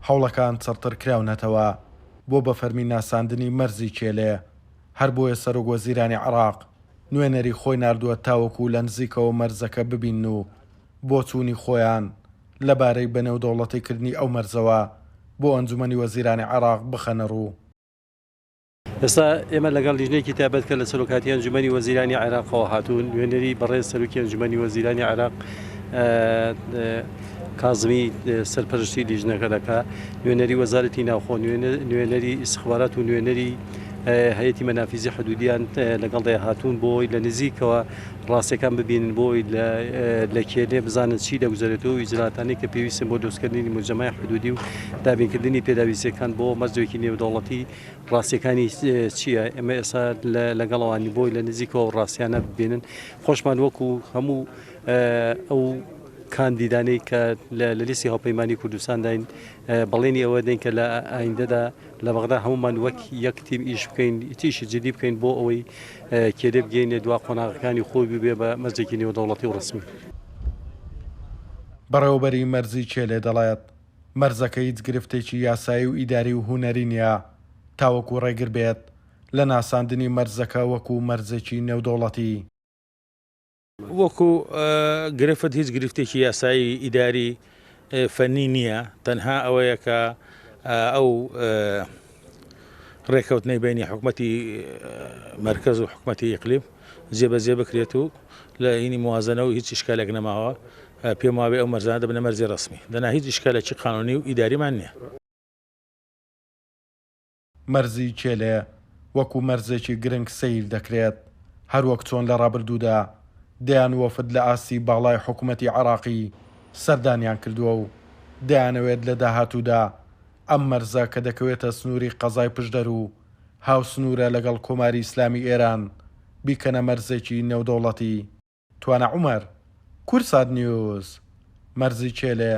هەوڵەکان چڕتر کراونەتەوە بۆ بە فەرمی ناساندنی مەرزی کێلێ، هەر بۆیە سەرۆک وەزیرانی عێراق نوێنەری خۆی ناردووە تاوەکو لە نزیکەوە مەرزەکە ببینن و بۆچوونی خۆیان لەبارەی بەنێودەوڵەتیکردنی ئەو مەرزەوە بۆ ئەنجومەنی وەزیرانی عێراق بخەنەڕوو. ئێستا ئێمە لەگەڵ لیژنەیەکی تایبەت کە لە سەرۆکاتی ئەنجومەنی وەزیرانی عێراقەوە هاتوون، نوێنەری بەڕێز سەرۆکی ئەنجومەنی وەزیرانی عێراق کازمی سەرپەرشتی لیژنەکە دەکا، نوێنەری وەزارەتی ناوخۆ، نوێنەری ئیستخبارات و نوێنەری هەیئەتی مەنافیزی حدودیان لەگەڵدا هاتوون بۆ ئەوەی لە نزیکەوە ڕاستیەکان ببینن بۆ ئەوەی لە کێلێ بزانن چی دەگوزەرێت و ئیجراتانەی کە پێویستن بۆ دروستکردنی موجەمای حدودی و دابینکردنی پێداویستیەکان بۆ مەرجێکی نێودەوڵەتی ڕاستیەکانی چییە ئێمە ئێستا لەگەڵ ئەوانی بۆی لە نزیکەوە ڕاستیانە ببینن خۆشمان وەکو هەموو ئەو کاندیدانەی کە لە لیستی هاوپەیمانی کوردستانداین بەڵێنی ئەوە دەین کە لە ئایندەدا لە بەغدا هەموومان وەک یەک تیم ئیش بکەین ئیشی جدی بکەین بۆ ئەوەی کێلێ بگەینە دوا قۆناغەکانی خۆی ببێ بە مەرجێکی نێودەوڵەتی و ڕەسمی. بەڕێوەبەری مەرزی کێلێ دەڵێت، مەرزەکە هیچ گرفتێکی یاسایی و ئیداری و هونەری نییە تاوەکو ڕێگر بێت لە ناساندنی مەرزەکە وەکو مەرزێکی نێودەوڵەتی. وەکو گرفت هیچ گرفتێکی یاسایی ئیداری فەنی نییە تەنها ئەوەیە کە ئەو ڕێککەوتنەی بینی حکومەتی مەرکەز و حکومەتی ئیقلیم جێبەجێ بکرێت و لە ئینی موازنە و هیچ ئیشکالێک نەماوە پێم وابێ ئەو مەرزانە دەبنە مەرزی ڕەسمی دەنا هیچ ئیشکالێکی قانونی و ئیداریمان نییە. مەرزی کێلێ وەکو مەرزێکی گرنگ سەیر دەکرێت، هەروەک چۆن لە ڕابردوودا دەیان وەفد لە ئاستی باڵای حکومەتی عێراقی سەردانیان کردووە و دەیانەوێت لە داهاتوودا ئەم مەرزە کە دەکەوێتە سنووری قەزای پشدەر و هاوسنوورە لەگەڵ کۆماری ئیسلامی ئێران بیکەنە مەرزێکی نێودەوڵەتی. توانا عومەر، کوردسات نیوز، مەرزی کێلێ.